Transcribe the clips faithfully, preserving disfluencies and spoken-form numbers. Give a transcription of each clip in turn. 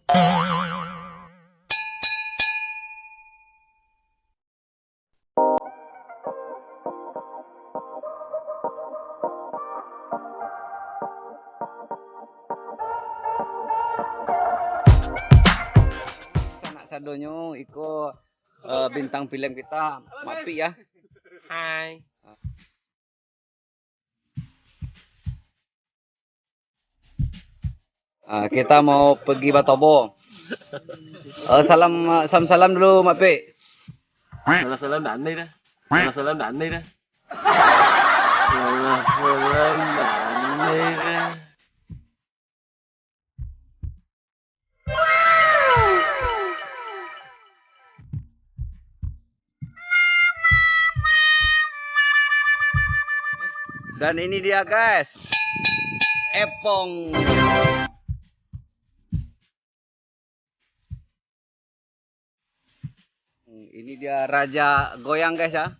Sanak sadonyo, iko, eh, bintang film kita, Mak Pik, ya. Hai. Ah, kita mau pergi batobo. Eh, salam, salam-salam dulu, Mak Pik. Salam-salam damai dah. Salam-salam damai dah. Salam-salam damai dah. Dan ini dia, guys. Epong. Hmm, ini dia Raja Goyang, guys, ya.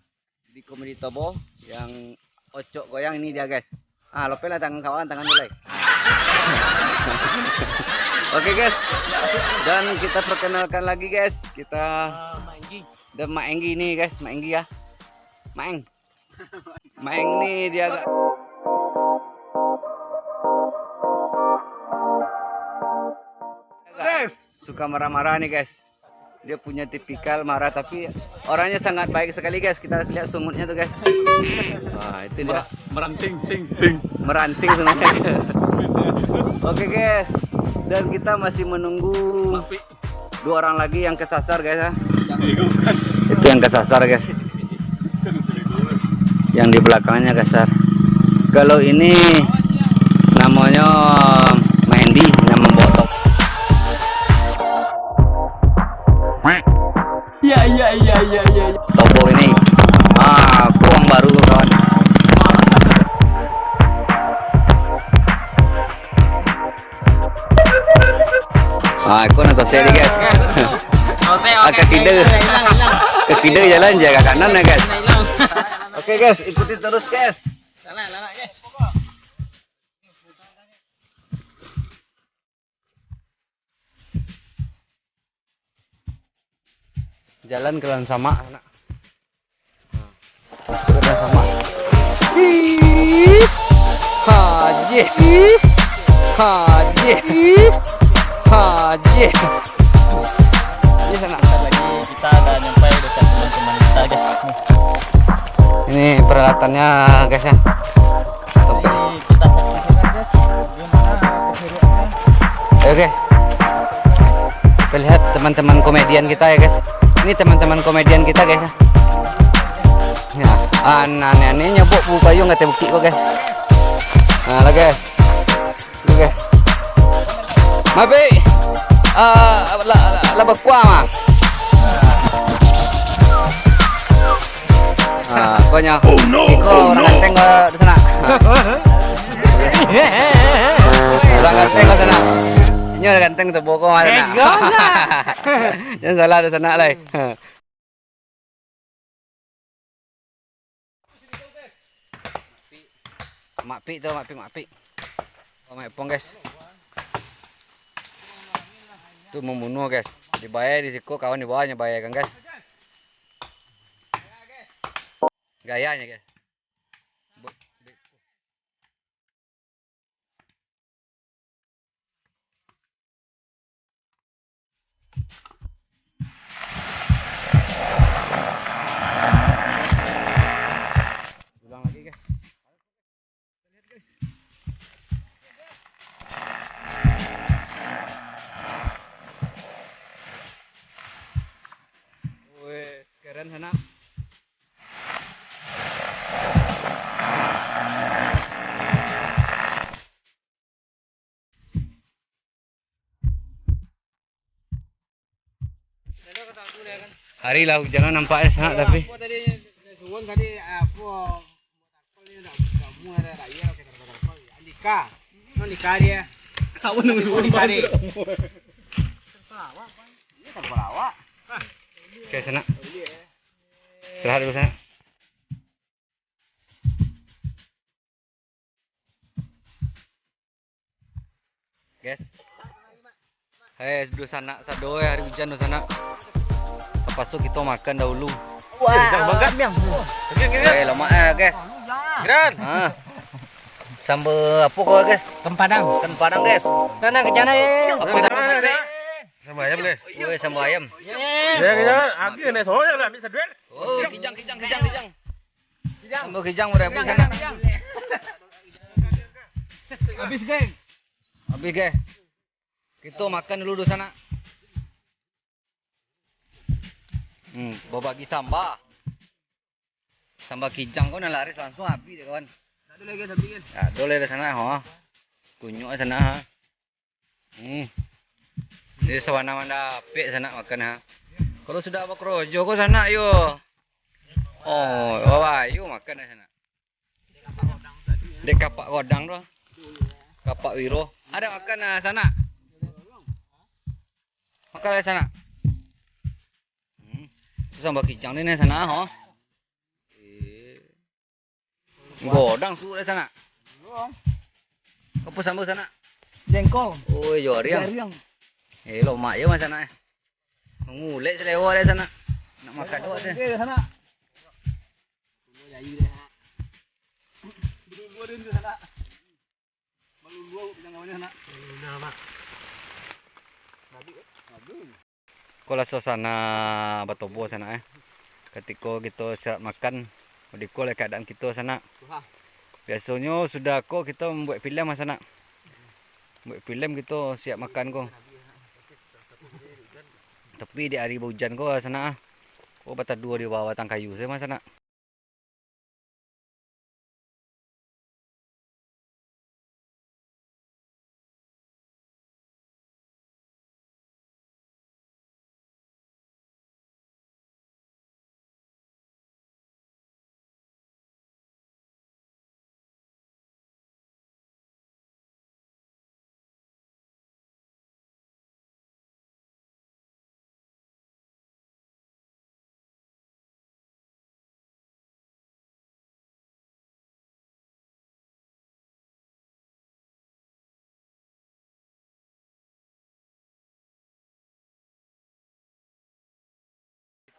Di Komedi Tobo yang Ocok Goyang ini dia, guys. Ah, lopeh lah tangan kawan, tangan mulai. Oke, guys. Dan kita perkenalkan lagi, guys. Kita Ah, Mak Enggi. Dan Mak Enggi ini, guys, Mak Enggi ya. Mak Eng. Mak Eng ni dia agak Guys. Suka marah-marah ni, guys. Dia punya tipikal marah, tapi orangnya sangat baik sekali, guys. Kita lihat sungutnya tuh, guys. Wah, itu dia. Mer-, meranting, ting, ting. Meranting sungutnya. Oke, guys. Dan kita masih menunggu Mak Pik. Dua orang lagi yang kesasar, guys, ya. Itu yang kesasar, guys. Yang di belakangnya kasar. Kalau ini namanya Mak Endi yang membotok. Ya, ya, ya, ya, ya. Tobo ini. Ah, kuang baru, kawan. Ah, ko nan sasek ni, guys. Oke, oke, oke, kaki dia. Hilang, hilang, hilang. Kaki dia jalan je agak kanan ya, guys. Hilang, hilang. Oke, guys, ikuti terus, guys. Salah, salah, guys. Jalan ke dalam samak, sanak. Masuk ke dalam samak. Ih, haji. Ih, haji. Ih, haji. Jadi, sanak, sanak lagi kita udah nyampai dekat teman-teman kita, guys. Ini peralatannya, guys, ya. Ayo, guys. Kita lihat teman-teman komedian kita ya, guys. Ini teman-teman komedian kita, guys. Ya, aneh-aneh nyobok bu payung kata bukit kok, guys. Nah, lah, guys. Itu, guys. Mabe, ah, lah, lah, lah bakua mah. Ah, pokoknya. Oh, no. Iko oh, urang no. Ganteng ko di sana. Urang ganteng ko sana. Inyo urang ganteng tu bokong sana. Ego lah. Jangan salah di sana lai. Mak Pik tu, Mak Pik, Mak Pik. Oh, Mak Epong, guys. Tu membunuh, guys. Dibayar di siko, kawan di bawah nyo bayar kan, guys. Gayanya, guys. Bo-, Ulang lagi, guys. Weh, keren sana. Hari lah hujan lah nampak eh, sangat tapi. Apo tadi, sungun tadi, apo, tarpal ni ndak, ndak muat dah, dak iya pakai tarpal, tarpal. Andika. Andika dia. Kawan nunggu Andika dia. Tarpal awak, Bang. Iya, tarpal awak. Oke, sana. Istirahat dulu sana. Guys. Eh, dunsanak sado, eh, hari ujan dunsanak. Tapaso kito makan dahulu. Wah. Kencang banget, Biang. Oke, oke, oke. Eh, lamak, eh, guys. Geran. Ah. Sambal apo ko, guys? Ikan padang. Ikan padang, guys. Sana, ke sana, eh. Apo sambal, guys? Sambal ayam, guys. Woi, sambal ayam. Ya, ya, agak naik soalnya lah, bisa duel. Oh, kijang, kijang, kijang, kijang. Sambal kijang, udah habis sana. Habis, guys. Habis, guys. Kito makan dulu di sana. Hmm, babagi samba. Samba kijang ko nan laris langsung habis dek kawan. Ado lai, guys, habis, guys. Ado lai di sana, ho. Kunyuk di sana, ha. Hmm. Jadi sabana mandapek sanak makan, ha. Kalau sudah bakarajo ko sanak yo. Oh, babayo makan di sanak. Dek kapak godang tu. Kapak wiro. Ado makan, ah, sanak? Makan lai sanak. Hmm. Tu sambal kijang ni, ni sanak, ho. Eh. Godang suok di sanak. Apo sambal sanak? Jengkol. Oh, iyo, ariang. Ariang. Eh, lamak yo mah sanak, eh. Mangulek salewa di sanak. Nak makan awak tu. Oke, sanak. Tunggu jayu deh, sanak. Dulu dua dia sanak. Malu dua jangan nak. Nah, mak. Madu, eh? Madu. Ikolah suasana batobo sanak, eh. Katiko kito siap makan, iko lah keadaan kito sanak. Biasonyo sudah ko kito mambuek film lah sanak. Buek film kito siap makan ko. Tapi di ari baujan ko sanak ah. Ko bataduah di bawah batang kayu sajo mah sanak.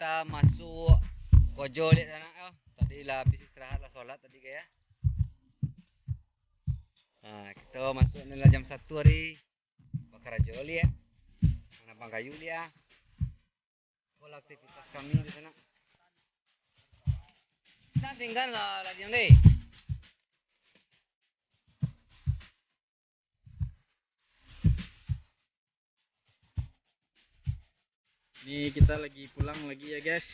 Kita masuk kojo liak sanak yo. Tadi lah habis istirahat lah, solat tadi ka yo. Nah, kita masuk ni lah jam satu hari. Bakarajo liak. Manabang kayu liak. Itulah aktivitas kami di sanak. Nah, tinggal lah, lah diam deh. Ni kita lagi pulang lagi ya, guys.